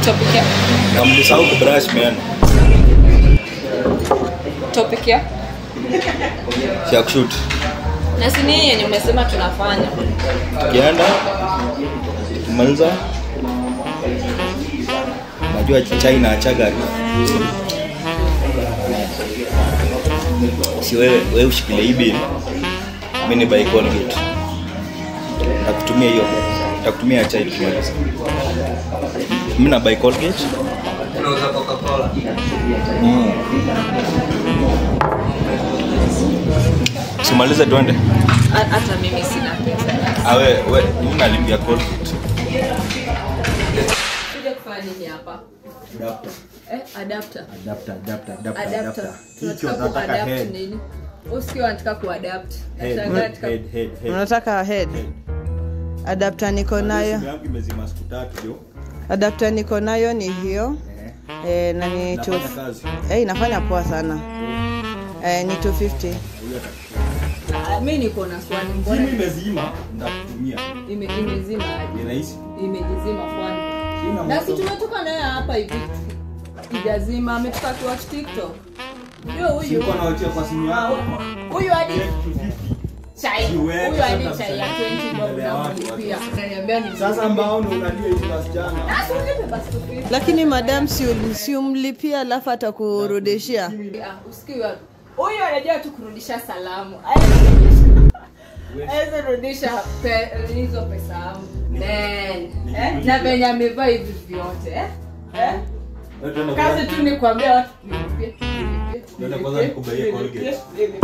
Topic ya? Na mlisahau kubrush meno. Topic ya? Si kushoot. Na si nini yenye umesema tunafanya? Tukienda tumaliza. Najua chai na achaga. Si wewe ushikilie hii bill. Mimi ni buy Colgate. Nitakutumia hiyo. Nitakutumia chai tukimaliza. Mimi na buy Colgate. Unauza Coca-Cola. Simalize tuende. Hata mimi sina pesa. Ah wewe mimi nalipia Colgate. Kuja kufanya nini hapa? Adapter. Adapter. Adapter. Kichwa nataka head. Nini? Usikio anataka kuadapt. Head. Unataka head. Adapter niko nayo. Simu yangu imezima siku 3 jo. Adapter niko nayo ni hiyo. Na ni 2. Inafanya poa sana. Ni 250. Mimi niko na swali, mbona simu imezima? Nitakutumia. Imezima aje? Ni rahisi. Imejizima kwani? Na si tumetoka naye hapa hivi. Ijazima, ametoka tu watch TikTok. Ndio huyu. Siko na watch kwa simu yako. Huyu hadi chai. Huyu hadi chai ya 20 bob na kulipia. Ananiambia ni sasa mbao ndio unalia hizi wasichana. Sasa ulipe basi 250. Lakini madam si umlipia alafu atakurudishia. Usikiwe. Huyu anajua tu kurudisha salamu. Aweza rudisha hizo pesa yangu. Man, na venye amevaa hivi vyote, Kazi tu ni kuambia watu nilipie. Ndio kwanza nikubaie Colgate. Nilipie.